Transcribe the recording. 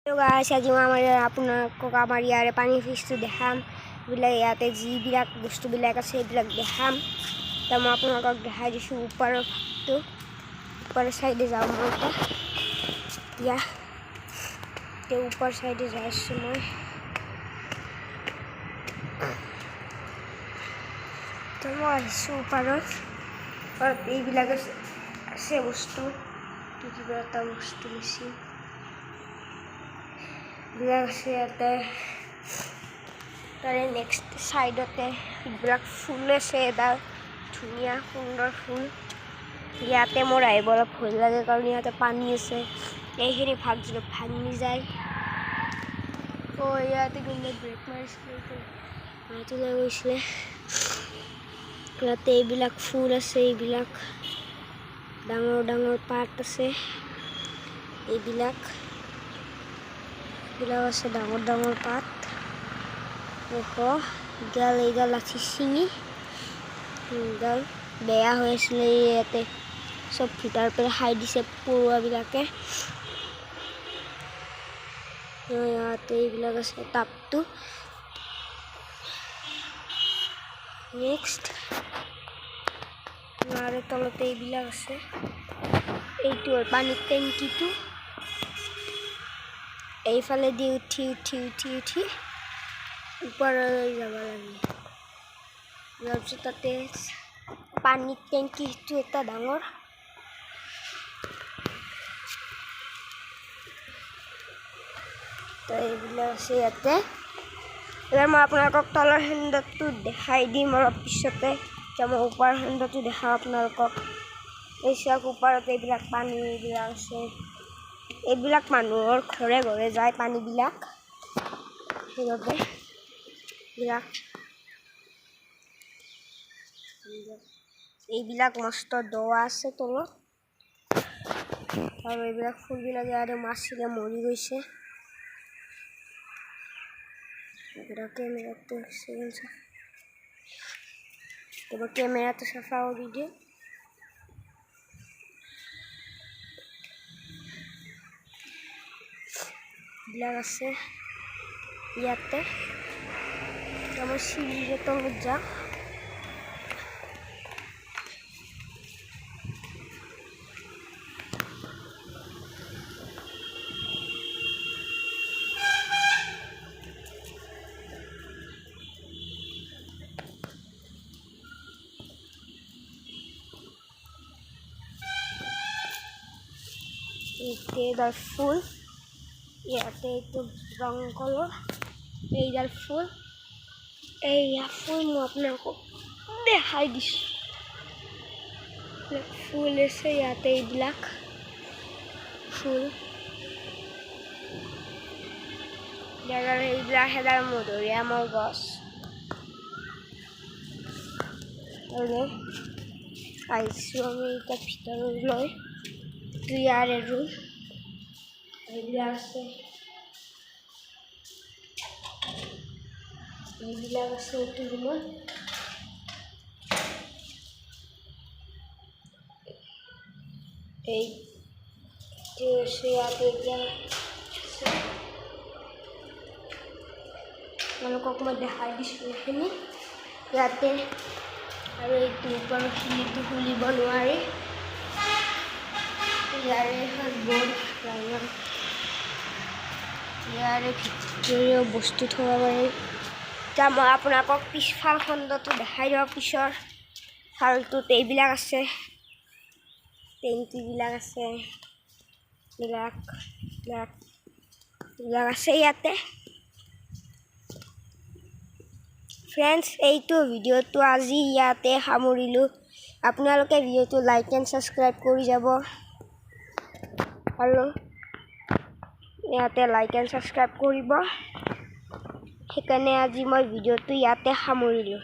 গাইছ, আজি মই আমাৰ আপোনালোকক আমাৰ ইয়াৰে পানী ফিজটো দেখাম। এইবিলাক ইয়াতে যিবিলাক বস্তুবিলাক আছে, সেইবিলাক দেখাম। এতিয়া মই আপোনালোকক দেখাই দিছোঁ ওপৰৰ ভাগটো। ওপৰৰ চাইডে যাওঁ মই এতিয়া। এতিয়া এতিয়া ওপৰ চাইডে যাই আছোঁ মই। তো মই আহিছোঁ ওপৰত। ওপৰত এইবিলাক আছে আছে বস্তু, কিবা এটা বস্তু বেছি এইবিলাক আছে ইয়াতে। তাৰে নেক্সট চাইডতে এইবিলাক ফুল আছে, এডাল ধুনীয়া সুন্দৰ ফুল। ইয়াতে মোৰ আহিব অলপ ভয় লাগে, কাৰণ ইয়াতে পানী আছে। এইখিনি ভাগ যদি ভাঙি যায়। অ', ইয়াতে কোনোবাই ব্ৰেক মাৰিছিলে, এইটো মাত ওলাই গৈছিলে। ইয়াতে এইবিলাক ফুল আছে, এইবিলাক ডাঙৰ ডাঙৰ পাত আছে, এইবিলাক এইবিলাক আছে ডাঙৰ ডাঙৰ পাত। ওখ এইডাল, এইডাল লাঠি ছিঙি এইডাল বেয়া হৈ আছিলে। ইয়াতে চব ভিতৰৰ পৰা খাই দিছে পৰুৱাবিলাকে। ইয়াতে এইবিলাক আছে টাবটো। নেক্সট আৰু তলতে এইবিলাক আছে। এইটো হ'ল পানীৰ টেংকিটো। এইফালেদি উঠি উঠি উঠি উঠি ওপৰলৈ যাব লাগে। তাৰপিছত তাতে পানীৰ টেংকিটো এটা ডাঙৰ। তো এইবিলাক আছে ইয়াতে। এবাৰ মই আপোনালোকক তলৰ খণ্ডটো দেখাই দিম অলপ পিছতে। এতিয়া মই ওপৰৰ খণ্ডটো দেখাওঁ আপোনালোকক। এই চাওক, ওপৰত এইবিলাক পানী এইবিলাক আছে। এইবিলাক মানুহৰ ঘৰে ঘৰে যায় পানীবিলাক, সেইবাবে এইবিলাক এইবিলাক মস্ত দোৱা আছে তলত। আৰু এইবিলাক ফুলবিলাক ইয়াতে মাছিলে মৰি গৈছে। কেমেৰাটো, কেমেৰাটো চাফা কৰি দিওঁ। এইবিলাক আছে ইয়াতে। মই চিৰিৰে তলত যাম। এইডাল ফুল ইয়াতে, এইটো ৰং কলৰ এইডাল ফুল। এইয়া ফুল মই আপোনালোকক দেখাই দিছোঁ। ফুল আছে ইয়াতে, এইবিলাক ফুল। এইবিলাক সেইডাল মধুৰিআমৰ গছ। আৰু আহিছোঁ আমি এতিয়া ভিতৰলৈ। ইয়াৰে ৰুম এইবিলাক আছে, এইবিলাক আছে এইটো ৰুমত। এইটো আছে ইয়াতে। এতিয়া আপোনালোকক মই দেখাই দিছোঁ এইখিনি ইয়াতে। আৰু এইটো ওপৰৰ খিনিটো খুলিব নোৱাৰি। ইয়াৰে এখন বৰ্ড, ইয়াৰে ভিতৰেও বস্তু থ'ব পাৰি। এতিয়া মই আপোনালোকক পিছফাল খণ্ডটো দেখাই দিওঁ। পিছৰ ফালটোত এইবিলাক আছে, টেংকিবিলাক আছে, এইবিলাক এইবিলাক এইবিলাক আছে ইয়াতে। ফ্ৰেণ্ডছ, এইটো ভিডিঅ'টো আজি ইয়াতে সামৰিলোঁ। আপোনালোকে ভিডিঅ'টো লাইক এণ্ড ছাবস্ক্ৰাইব কৰি যাব আৰু ইয়াতে লাইক এণ্ড ছাবস্ক্ৰাইব কৰিব। সেইকাৰণে আজি মই ভিডিঅ'টো ইয়াতে সামৰিলোঁ।